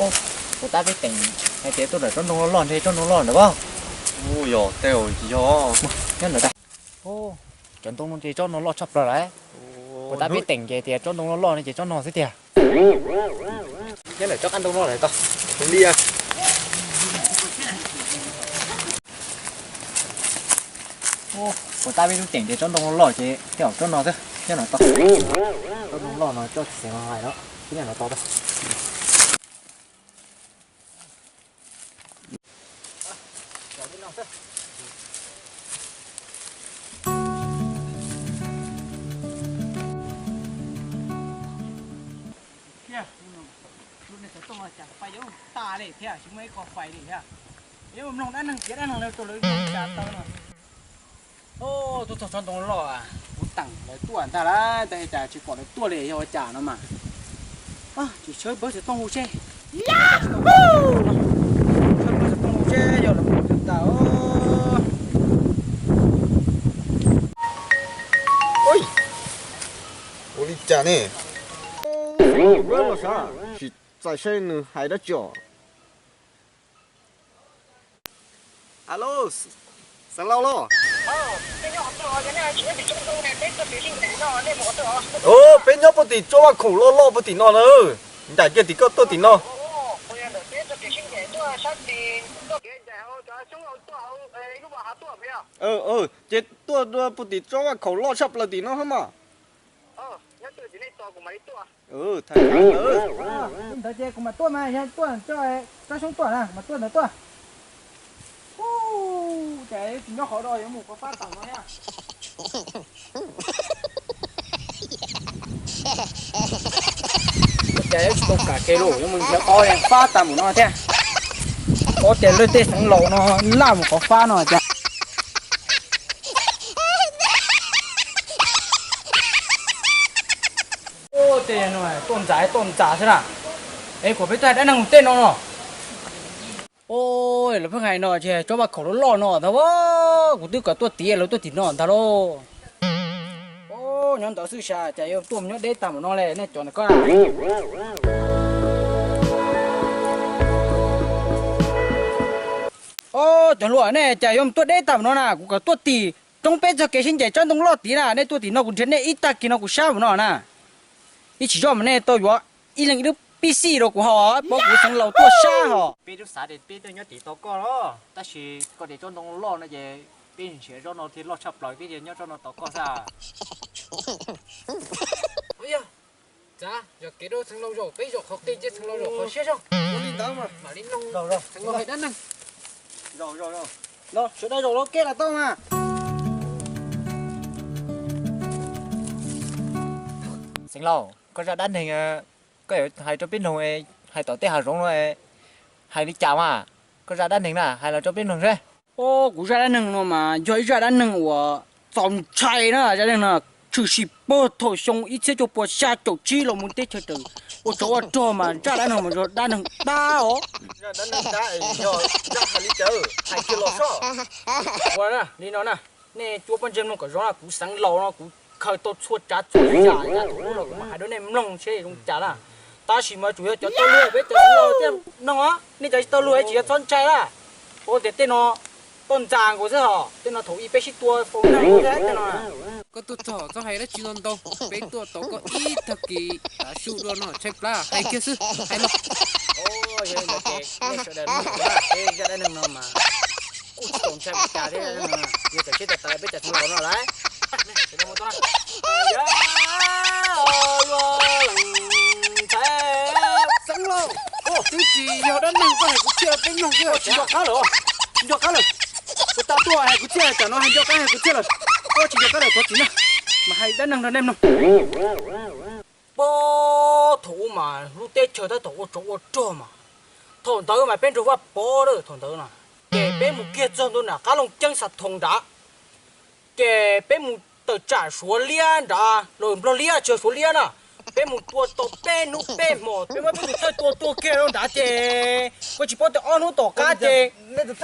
Puas tab peb teem hais tias tuaj ntawm tsob ntoo loj loj ntshe tsob ntoo loj ntawm pob? Yog tej yog. Nyob ntawm tas. Cov ntoo no ces tsob ntoo loj tshaj plaws lawm. Puas tab peb teem ces tias tsob ntoo loj loj no ces tsob no xwb tiag. Nyob ntawm tsob qab ntoo no lawm tau. Li. Puas tab peb lub teem ces tsob ntoo loj loj ces tej zaum tsob no xwb nyob no tau. Tsob ntoo loj no tsob tsis xeem hais no, tib nyob no tau tau. Lub niag xov tooj no cas fais yuav tas li thiab, tsis muaj ib qho fais li thiab. Yuav mloog dab neeg piav dab neeg los rau lawv mloog cas tau no. Tuaj txog tsob ntoo loj, kuv teem lawv tuaj ntag lauj, tab sis cas tsis pom lawv tuaj li, yog ua cas no mas. Tsis tshawb npawb xov tooj hu seb. Tshawb npawb xov tooj hu seb yog lawv mus tsis tas. Ua li cas ne? Tsis txais saib nws hais dab tsi os. Alo, xeev laus los? Peb nyob puag tim tsob vaj khaum loj loj puag tim no na. Ncaim kiag tim koj tuaj tim no. Ces tuaj dua puag tim tsob vaj khaum loj tshaj plaws tim no hab mas. Li ntawd ces kuv mam tuaj mas, yog tuaj coj tsob xyoob tuaj na, kuv mam tuaj ntawd tuaj. Ces tsis nyob qhov no yuav mus qhov fab tawm no thiab. Ua cas yuav tsis tau kam kev los yuav mus nrhiav qhov fab tag mus no thiab. Ua cas lawv tej xeev laus no laj mus qhov fab no cas. Tej no tuaj ntxas tuaj ntxas xwb na. Es kuv peb tuaj hais dab neeg tej no no. Oj, lawv pheej hais no ces tsob vaj khaum loj loj no ntag, kuv twb kom tuaj tim lawv tuaj tim no ntag lauj. Oj, nyob ntawd xwb sas cas yuav tuaj mus nyob deb tag mus no li nej cov ntawm ko. Oj, cov hluas nej cas yuav mus tuaj deb tag mus no na, kuv kom tuaj tim roob peb txog kev sib ncaim tsob ntoo loj tid na, nej tuaj tim no kuv nrhiav nej ib tag kis no kuv sab mus no na. Ib tsam zoj mas nej tau yuav ib leeg ib lub pib xij rau kuv hos, pab kuv xeev laus tuaj sab hos. Peb twb xav tias peb tuaj nyob tim tau koj los, tab sis koj tias tsob ntoo loj no ces peb nrhiav tsob no thiaj loj tshaj plaws, peb thiaj nyob tsob no tos koj xwb. Yog, txav, yog kev rau xeev laus zaum, peb zaum qhov qij ces xeev laus zaum qhov siab zog. Ua li ntawd mas mam li mloog xeev laus hais dab neeg. Los sawv daws zaum lawm ke los tau mas. Xeev laus, koj zaj dab neeg koj yuav hais rau peb mloog, hais tom tej hav zoov no, hais li cas mas? Koj zaj dab neeg na hais los rau peb mloog seb. Oj, kuv zaj dab neeg no mas yog ib zaj dab neeg uas txaus ntshai na. Zaj dab neeg no tshwm sim puag thaum xyoo ib txhiab cuaj pua xya caum tsib los mus teb chaws tseem ua tsov ua rog mas zaj dab neeg mas yog dab neeg dab os. Zaj dab neeg dab es yog zaj hais li cas, hais kiag los soj. Ua li no na, nej cuab pob ntseg mloog kom zoo na, kuv xeev laus no kuv khaws tau txhua tsav txhua yam yav thaum ub no kuv mam hais rau nej mloog seb zoo cas na. Tab sis mas tsuas yog cov tau luag peb cov xeev laus thiaj mloog os, nej cov tsis tau luag tsis yog txhob ntshai na. Ua tias tej no tuaj ntxas nkaus xwb hos, tej no thaum ub peb sib tua faus neeg tej no. Koj tuaj txog txhob hais dab tsi ntau ntau, peb tuaj tos koj ib tag kis tav su dua no tshaib plab hais kiag xwb, hais los. Yog li ntawd ces nej sawv daws mloog kuv na, peb zaj dab neeg no mas kuj tsis tau ntshai npaum cas thiab, yog txawm siab tawv tawv peb cov xeev laus no lawm. Xeev laus, twb tsis yog dab neeg koj hais kuv thiaj peb mloog xwb. Tsis nco qab lawm, tsis nco qab lawm. Ua cas tuaj hais kuv thiaj, tsam no hais nco qab hais kuv thiaj lawm. Ua tsis nco qab lawm, thov txim na, mas hais dab neeg rau nej mloog. Puag thaum ub mas lub teb chaws tab tom ua tsov ua rog mas, thaum ntawd mas peb nrog Vaj Pov lawm thaum ntawd na, ces peb mus kiag txog ntua nram qab Looj Ceeb Xa Thoos nrad, ces peb mus tawm tsam Suav liab nrad los Nplog liab tsis yog Suav liab na, peb mus tua tau peb hnub peb hmo, peb muab peb tus thawj tua tuag kiag rau nrad ces kuj tsis paub tias ob hnub tom qab ces, tsis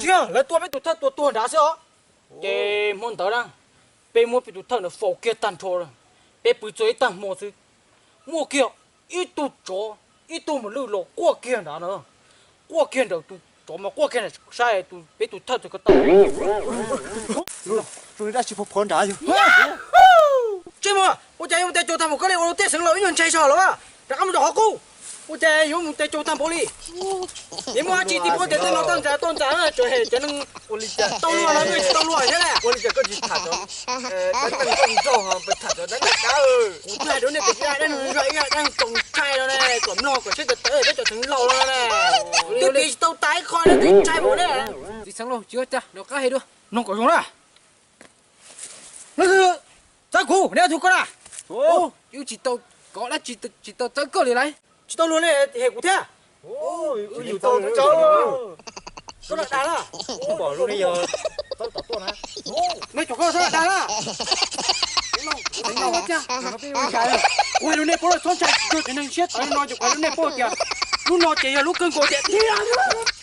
yog lawv tua peb tus thawj tua tuag nrad xwb os. Ces hmo ntawd na, peb muab peb tus thawj ntawd faus kiag tag nrho, peb pw txog ib tag hmo xwb, muaj kiag ib tug tsov Ib tug mas lwj los quaj kiag nrad na, quaj kiag nrad, tus tsov mas quaj kiag nrad, saib tus peb tus thawj tus ko taw. Dab tsi pov pov nrad yog? Tsis muaj, ua cas yuav mus tes caug tag npaum koj li, ua luag tej xeev laus ib nyuag ntshai zog los rov qab mus rau qhov qub. Ua cas yuav mus tes caug tag npaum li? Yeej muaj dab tsi tib pob tias tej no toj ntxas toj ntxas tsuas hem cov neeg tau luag no, tsis tau luag thiab na. Ua li cas koj tsis tham cov dab neeg toj nrog, tham cov dab neeg dab? Kuv twb hais rau nej tias ib dab neeg zog ib dab neeg txaus ntshai no ne, kom mloog kom siab tawv tawv peb cov xeev laus no ne. Twb piav tsis tau tas ib qho no twb ntshai mus ne. Txiv xeev laus tsis ua cas, rov qab hais dua. Mloog kom zoo na. Txawb kuv, neb tus koj na. Wb tsis tau, kov dab tsi tsis tau txawb koj li lauj. Tsis tau luag ne, hem kuv thiab. Koj dag dag na. Mej cov koj txhob dag na. Kuv hais rau nej paub lawm, txhob ntshai, yog cov neeg siab tawv no ces kuv hais rau nej paub tias lub no ces yog lub kawg nkaus tiag tiag.